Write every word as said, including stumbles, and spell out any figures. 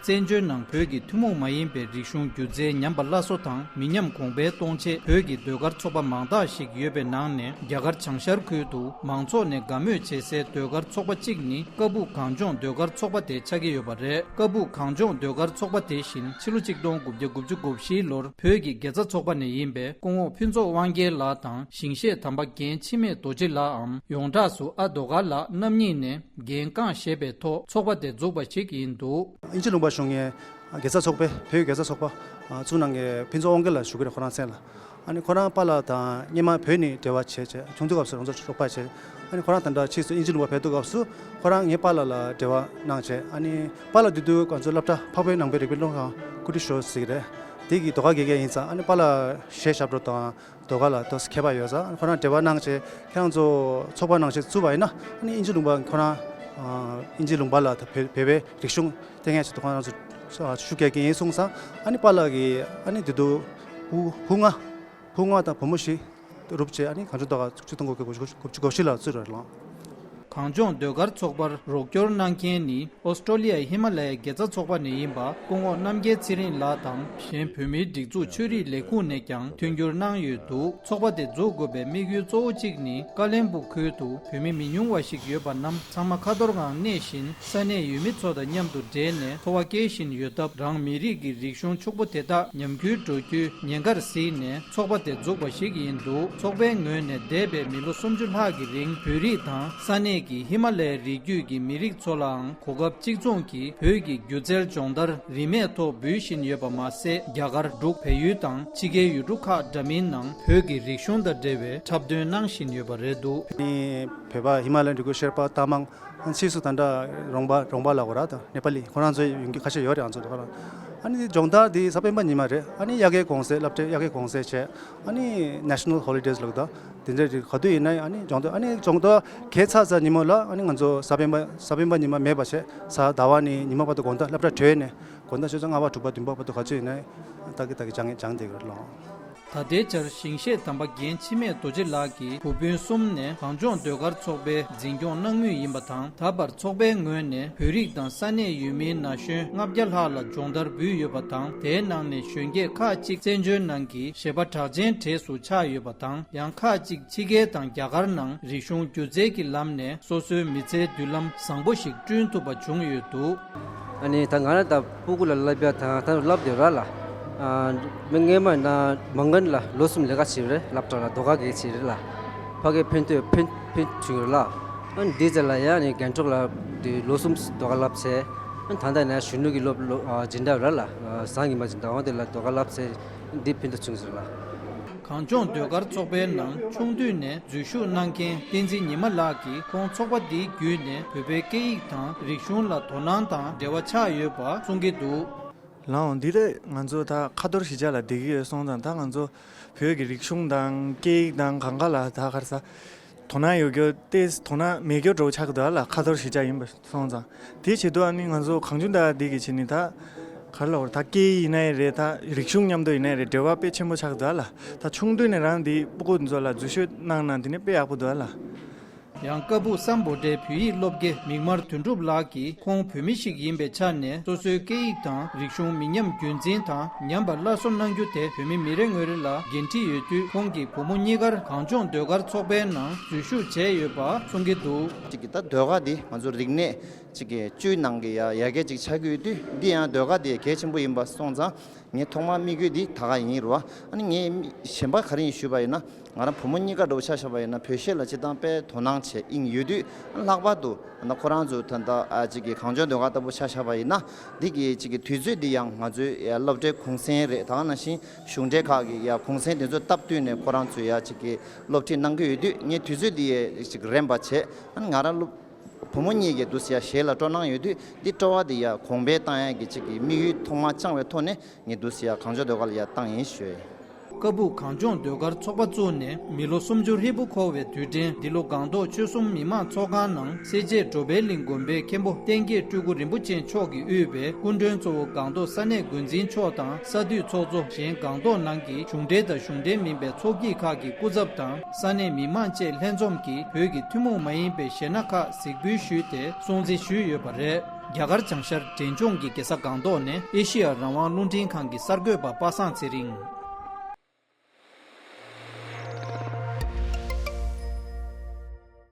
བཙན་བྱོལ་ནང་བོད་ཀྱི་ཐུན་མོང་མ་ཡིན་པའི་རིག་གཞུང་སྒྱུ་རྩལ་ཉམས་པ་སླར་གསོ་དང་མི་ཉམས་གོང་འཕེལ་གཏོང་ཆེད་བོད་ཀྱི་ཟློས་གར་ཚོགས་པ་མང་དག་ཞིག་ཡོད་པའི་ནང་ནས། རྒྱ་གར་བྱང་ཤར་ཁུལ་དུ་མང་ཚོགས་ནས་དགའ་མོས་བྱེད་སའི་ཟློས་གར་ཚོགས་པ་གཅིག་ནི་ཀ་སྦུག་གངས་ལྗོངས་ཟློས་གར་ཚོགས་པ་དེ་ཆགས་ཀྱི་ཡོད་པ་རེད། ཀ་སྦུག་གངས་ལྗོངས་ཟློས་གར་ཚོགས་པ་དེ་བཞིན་ཕྱི་ལོ་ཆིག་སྟོང་དགུ་བརྒྱ་དགུ་བཅུ་གོ་བཞིའི་ལོར་བོད་ཀྱི་དགེ་རྩ་ཚོགས་པ་ནས་ཡིན་པའི་སྐུ་ངོ་ཕུན་ཚོགས་དབང་རྒྱལ་ལགས་དང་ཞིང་གཤེགས་དམ་པ་རྒན་འཆི་མེད་རྡོ་རྗེ་ལགས་འམ། ཡོངས་གྲགས་སུ་ཨ་རྡོ་དཀར་ལགས་རྣམ་གཉིས་ནས་འགན་རྐང་བཞེས་པའི་ཐོག་ཚོགས་པ་དེ་འཛུགས་པ་ཞིག་ཡིན་འདུག་དབྱིན་ཇི་ལུང་པ་གཞུང་གི་དགེ་རྩ་ཚོགས་པའི་བོད་ཀྱི་དགེ་རྩ་ཚོགས་པ་བཙུགས་གནང་མཁན་ཕུན་ཚོགས་དབང་རྒྱལ་ལགས་ཞུ་གི་རེད། ཁོ་རང་མཚན་ལ། ཨ་ནི་ཁོ་རང་པཱ་ལགས་དང་སྔོན་མ་བོད་ནས་འབྲེལ་བ་བྱས་བྱས། ཆུང་དུས་སྐབས་སུ་རང་ཚོ་རོགས་པ་བྱས། ཨ་ནི་ཁོ་རང་ད་ལྟ་ཕྱིས་སུ་དབྱིན་ཇི་ལུང་པ་ཕེབས་དུས་སྐབས་སུ་ཁོ་རང་ངའི་པཱ་ལགས་ལ་འབྲེལ་བ་གནང་བྱས། ཨ་ནི་པཱ་ལགས་དེ་དུས་ང་ཚོ་སློབ་གྲྭ་འཕགས་པའི་ནང་པའི་རིག་པའི་སློབ་ཁང་ཀུ་ཏི་ཤོ་ཟེར་གི་རེད། དེ་གི་ཟློས་གར་དགེ་རྒན་ཡིན་ཙང་། ཨ་ནི་པཱ་ལགས་གཞས་ཞབས་བྲོ་དང་ཟློས་གར་ལ་ཏོག་ཙམ་མཁས་པ་ཡོད་ཙང་། ཁོ་རང་འབྲེལ་བ་གནང་བྱས། ཁྱེད་རང་ཚོ་ཚོགས་པ་ནང་བཞིན་བཙུགས་པ་ཡིན་ན། ཨ་ནི་དབྱིན་ཇི་ལུང་པ་ཁོ་རང་ཨ་དབྱིན་ཇི་ལུང་པ་ལ་ད་བོད་བོད་པའི་རིག་གཞུང་བསྟན་མཁན་ཞིག་ཏུ་ཁོ་རང་ཚོ་ཞུ་གལ་གྱི་ཡིན་གསུངས་ཙང་། ཨ་ནི་པཱ་ལགས་ཀྱིས་ཨ་ནི་དེ་དུས་བུ་བུ་ལྔ་བུ་ལྔ་དང་བུ་མོ་བཞི་རུབ་བྱས། ཨ་ནི་གངས་ལྗོངས་ཟློས་གར་ཚོགས་པ་ཆིག་སྟོང་དགུ་བརྒྱ་དགུ་བཅུ་གོ་བཞི་ལ་བཙུགས་རེད་ལགས། གངས་ལྗོངས་ཟློས་གར་ཚོགས་པར་རོགས་སྐྱོར་གནང་མཁན་ནི་ཨོ་སི་ཀྲོ་ལི་ཡའི་ཧི་མ་ལ་ཡའི་དགེ་རྩ་ཚོགས་པ་ནས་ཡིན་པ་སྐུ་ངོ་རྣམ་རྒྱལ་ཚེ་རིང་ལགས་དང་། གཞན་བོད་མིའི་སྒྲིག་འཛུགས་ཆོས་རིག་ལས་ཁུངས་ནས་ཀྱང་མཐུན་འགྱུར་གནང་ཡོད་འདུག་ཚོགས་པ་དེ་འཛུགས་དགོས་པའི་དམིགས་ཡུལ་གཙོ་བོ་གཅིག་ནི། ཀ་བློན་སྦུག་ཁུལ་དུ་བོད་མི་མི་ཉུང་བ་ཞིག་ཡོད་པ་རྣམས་ཚང་མ་ཁ་ཐོར་ངང་གནས་བཞིན། ས་གནས་ཡུལ་མི་ཚོ་དང་མཉམ་དུ་འབྲེལ་ནས་འཚོ་བ་སྐྱེལ་བཞིན་ཡོད་སྟབས། རང་མི་རིགས་ཀྱི་རིག་གཞུང་ཕྱུག་པོ་དེ་དག་ཉམས་རྒུད་འགྲོ་རྒྱུའི་ཉེན་ཁར་གཟིགས་ནས་ཚོགས་པ་དེ་འཛུགས་པ་ཞིག་ཡིན་འདུག་ཚོགས་པའི་ངོས་ནས་འདས་པའི་མི་ལོ་སུམ་ཅུ་ལྷག་གི་རིང་བོད་རིགས་དང་ས་གནས་ཀྱི་ཧི་མ་ལ་ཡའི་རི་རྒྱུད་ཀྱི་མི་རིགས་ཚོ་ལའང་གོ་སྐབས་གཅིག་མཚུངས་ཀྱིས་བོད་ཀྱི་སྒྱུ་རྩལ་སྦྱོང་བརྡར་རིན་མེད་ཐོག་འབུལ་བཞིན་ཡོད་པ་མ་ཟད། རྒྱ་གར་འབྲུག་བལ་ཡུལ་དང་ཕྱི་རྒྱལ་ཡུལ་གྲུ་ཁག་འདྲ་མིན་ནང་བོད་ཀྱི་རིག་གཞུང་དང་འབྲེལ་བའི་འཁྲབ་སྟོན་གནང་བཞིན་ཡོད་པ་རེད་འདུག་ཨ་ནི་བོད་པ་ཧི་མ་ལ་ཡའི་རི་རྒྱུད་ཤར་པ་རྟ་མང་། ཕྱིས་སུ་ད་ལྟ་རོང་པ་རོང་པ་ལབ་དགོས་ར། ད་ནེ་པ་ལི་ཁོ་རང་ཚོ་ཡོང་རྒྱུ་ཁ་ཤས་ཡོད་རེད། ང་ཚོ་ད་ག་རང་། ཨ་ནི་སྦྱོང་བརྡར་འདི་གཟའ་སྤེན་པ་ཉི་མ་རེད། ཨ་ནི་དབྱར་ཁའི་གུང་སེང་། སློབ་གྲྭའི་དབྱར་ཁའི་གུང་སེང་བྱས། ཨ་ནི་National Holidays ལབ་ད་དེ་འདྲ་རེད། ག་དུས་ཡིན་ན་ཨ་ནི་སྦྱོང་བརྡར། ཨ་ནི་སྦྱོང་བརྡར་གས་ཚར་ཚར་ཉིན་མོ་ལ། ཨ་ནི་ང་ཚོ་གཟའ་སྤེན་པ་གཟའ་སྤེན་པ་ཉི་མ་མེད་པ་བྱས། གཟའ་ཟླ་བ་ནས་ཉི་མ་བར་དུ་དགོང་དག་སློབ་གྲྭ་གྲོལ་ནས་དགོང་དག་ཆུ་ཚོད་ལྔ་པ་དྲུག་པ་བདུན་པ་བར་དུ་ག་ཚོད་ཡིན་ན་ད་གི་ད་གི་སྦྱང་སྦྱང་བསྡད་ཀྱི་རེད་ལགས། ད་ལྟའི་ཆར་ཞིང་གཤེགས་དམ་པ་རྒན་འཆི་མེད་རྡོ་རྗེ་ལགས་ཀྱི་བུ་སྤུན་གསུམ་ནས་གངས་ལྗོངས་ཟློས་གར་ཚོགས་པའི་འཛིན་སྐྱོང་གནང་མུས་ཡིན་པ་དང་། ད་བར་ཚོགས་པའི་ངོས་ནས་བོད་རིགས་དང་ས་གནས་ཡུལ་མིའི་ན་གཞོན་ལྔ་བརྒྱ་ལྷག་ལ་སྦྱོང་བརྡར་འབུལ་ཡོད་པ་དང་། དེའི་ནང་ནས་གཞོན་སྐྱེས་ཁག་ཅིག་བཙན་བྱོལ་ནང་གི་གཞས་པ་གྲགས་ཅན་གྲས་སུ་ཆགས་ཡོད་པ་དང་། ཡང་ཁག་ཅིག་ཕྱི་རྒྱལ་དང་རྒྱ་གར་ནང་རིག་གཞུང་སྒྱུ་རྩལ་གྱི་ལམ་ནས་སོ་སོའི་མི་ཚེའི་མདུན་ལམ་བཟང་པོ་ཞིག་བསྐྲུན་ཐུབ་པ་བྱུང་ཡོད་འདུག་ཨ་ནི་ད་ང་རང་ད་སྤུ་གུ་ལ་བསླབ་ཡ་དང་ད་བསླབ་བསྡད་ར་ལ། ཨ་མི་སྔོན་མ་ན་མ་ངན་ལ་ལོ་གསུམ་ལས་ཀ་བྱས་རེད། སློབ་གྲྭ་ལ་ཟློས་གར་གྱི་བྱས་རེད་ལ། ཕ་གིར་ཕན་ཐོགས་ཕན་ཕན་བྱུང་རེད་ལ། ཨ་ནི་འདི་ཚེ་ལ་ཡ་ནི་རྒན་གྲོགས་ལ་དེ་ལོ་གསུམ་ཟློས་གར་བསླབ་ཚེ། ཨ་ནི་ད་ལྟ་ན་གཞོན་ནུ་གི་སློབ་སློབ་ཨ་སྦྱིན་བདག་ར་ལ། ཨ་བཟང་གི་མ་སྦྱིན་བདག་འོང་དེ་ལ་ཟློས་གར་བསླབ་ཚེ་འདི་ཕན་ཐོགས་བྱུང་ཟེར་ལ། གངས་ལྗོངས་ཟློས་གར་ཚོགས་པའི་ནང་ཆུང་དུས་ནས་འཛུལ་ཞུགས་གནང་མཁན་བསྟན་འཛིན་ཉི་མ་ལགས་ཀྱིས་ཁོང་ཚོགས་པ་འདིའི་བརྒྱུད་ནས་བོད་པའི་སྐད་ཡིག་དང་རིག་གཞུང་ལ་དོ་སྣང་དང་འབྲེལ་བ་ཆགས་ཡོད་པ་གསུང་གི་འདུག་ལགས་འོང་། འདི་ལས་ང་ཚོ་ད་ཁ་ཐོར་གཞིས་ཆགས་ལ་བསྡད་ཀྱི་ཡོད་སོང་ཙང་། ད་ང་ཚོ་བོད་ཀྱི་རིག་གཞུང་དང་སྐད་ཡིག་དང་གང་ག་ལ་ད་ག་རེ་ཟ། དོ་སྣང་ཡོད་རྒྱུ་དེ་དོ་སྣང་མེད་རྒྱུ་འདྲ་བོ་ཆགས་ཀྱི་འདུག་ཨ་ལ། ཁ་ཐོར་གཞིས་ཆགས་ཡིན་པ་སོང་ཙང་། དེ་བྱེད་དུས་ཨ་ནི་ང་ཚོ་གངས་ལྗོངས་ད་འདི་གི་བྱེད་ནི་ད་ག་རེ་ལབ་དགོས་རེད། ད་སྐད་ཡིག་ཡིན་ནའི་རེད། ད་རིག་གཞུང་མཉམ་དུ་ཡིན་ནའི་རེད། འབྲེལ་བ་དཔེ་ཆེན་པོ་ཆགས་ཀྱི་འདུག་ཨ་ལ། ད་ཆུང་དུས་ནས་རང་འདི་སྤུ་གུ་འདི་ཚོ་ལ་འཛུལ་ཞུགས་གནང་ན་འདི་ནི་དཔེ་ཡག་པོ་འདུག་ཨ་ལ། ཡང་ཀ་སྦུག་སམ་བྷོ་ཊའི་བོད་ཡིག་སློབ་དགེ་མིག་དམར་དོན་གྲུབ་ལགས་ཀྱིས་ཁོང་བོད་མི་ཞིག་ཡིན་པའི་ཆ་ནས་སོ་སོའི་སྐད་ཡིག་དང་རིག་གཞུང་མི་ཉམས་རྒྱུན་འཛིན་དང་ཉམས་པ་སླར་གསོ་གནང་རྒྱུ་དེ་བོད་མི་མི་རེ་ངོ་རེ་ལ་འགན་འཁྲི་ཡོད་དུས། ཁོང་གི་བུ་མོ་གཉིས་ཀར་གངས་ལྗོངས་ཟློས་གར་ཚོགས་པའི་ནང་འཛུལ་ཞུགས་བྱས་ཡོད་པ་གསུང་གི་འདུག་གཅིག་གིས་ད་ཟློས་གར་འདི་ང་ཚོ་རིག་གནས་གཅིག་གི་བཅུའི་ནང་གི་ཡ་ཡ་གྱལ་གཅིག་ཆགས་ཀྱི་ཡོད་དུས། འདི་ཡང་ཟློས་གར་འདི་གལ་ཆེན་པོ་ཡིན་པ་སོང་ཙང་། ངས་ཐོག་མར་དམིགས་ཡུལ་འདི་ད་ག་ཡིན་རུ་བ། ཨ་ནི་ངས་གཞན་པ་ག་རེ་ཡིན་ཞུས་པ་ཡིན་ན། ང་རང་བུ་མོ་གཉིས་ཀ་འདྲ་བོ་ཆ་བཞག་པ་ཡིན་ན་བོད་གཞས་ལ་སྤྱིར་བཏང་དཔེ་དོ་སྣང་བྱེད་དབྱིངས་ཡོད་དུས། ཨ་ནི་ལྷག་པར་དུ་ཨ་ནི་ཁོ་རང་ཚོ་ད་ལྟ་ཨ་གཅིག་གི་གངས་ལྗོངས་ཟློས་གར་ལྟ་བུ་ཆ་བཞག་པ་ཡིན་ན། འདི་གི་གཅིག་གི་དུས་ཚོད་འདི་ཡང་ང་ཚོའི་ཡ་སློབ་གྲྭའི་གུང་སེང་རེད། ད་ག་ནང་བཞིན་གཞུང་འབྲེལ་ཁག་གི་ཡ་གུང་སེང་དེ་ཚོ་སྟབས་བསྟུན་ནས་ཁོ་རང་ཚོ་ཡ་གཅིག་གི་སློབ་ཁྲིད་གནང་གི་ཡོད་དུས། ངས་དུས་ཚོད་འདི་ཡ་གཅིག་རན་པ་བྱས། ཨ་ནི་ང་རང་སློབ་བུ་མོ་གཉིས་ཀྱིས་འདུག་སེ་ཡ་གཞས་ལ་སྤྲོ་སྣང་ཡོད་དུས། འདི་སྤྲོ་བ་འདི་ཡ་གོང་འཕེལ་བཏང་ཡ་གི་གཅིག་གི་དམིགས་ཡུལ་ཐོག་མར་བཅངས་པའི་ཐོག་ནས། ངས་འདུག་སེ་ཡ་གངས་ལྗོངས་ཟློས་གར་ལ་ཡ་བཏང་ཡིན་ཞུ་ཡ་ཡིན། ཀ་སྦུག་གངས་ལྗོངས་ཟློས་གར་ཚོགས་པ་བཙུགས་ནས་མི་ལོ་སུམ་ཅུ་ཧྲིལ་པོ་འཁོར་བའི་དུས་དྲན་འདི་ལོ་སྒང་ཏོག་ཆོལ་གསུམ་མི་དམངས་ཚོགས་ཁང་ནང་། སེར་བྱེས་གྲོ་པའི་གླིང་དགོན་པའི་མཁན་པོ་བསྟན་རྒྱས་སྤྲུལ་སྐུ་རིན་པོ་ཆེ་མཆོག་གིས་དབུས་པའི་སྐུ་མགྲོན་གཙོ་བོ་སྒང་ཏོག་ས་གནས་འགོ་འཛིན་མཆོག་དང་། ས་འཐུས་ཚོགས་གཙོ། གཞན་སྒང་ཏོག་ནང་གི་གཞུང་འབྲེལ་དང་གཞུང་འབྲེལ་མིན་པའི་ཚོགས་སྐྱིད་ཁག་གི་སྐུ་ཚབ་དང་། ས་གནས་མི་མང་བཅས་ལྷན་འཛོམས་ཀྱིས་བོད་ཀྱི་ཐུན་མོང་མ་ཡིན་པའི་གཞས་སྣ་ཁག་གཟིགས་འབུལ་ཞུས་ཏེ་སྲུང་བརྩི་ཞུས་ཡོད་པ་རེད། རྒྱ་གར་བྱང་ཤར་འབྲས་ལྗོངས་ཀྱི་རྒྱལ་ས་སྒང་ཏོག་ནས་ཨེ་ཤེ་ཡ་རང་དབང་རླུང་འཕྲིན་ཁང་གི་གསར་འགོད་པ་པ་སངས་ཚེ་རིང་།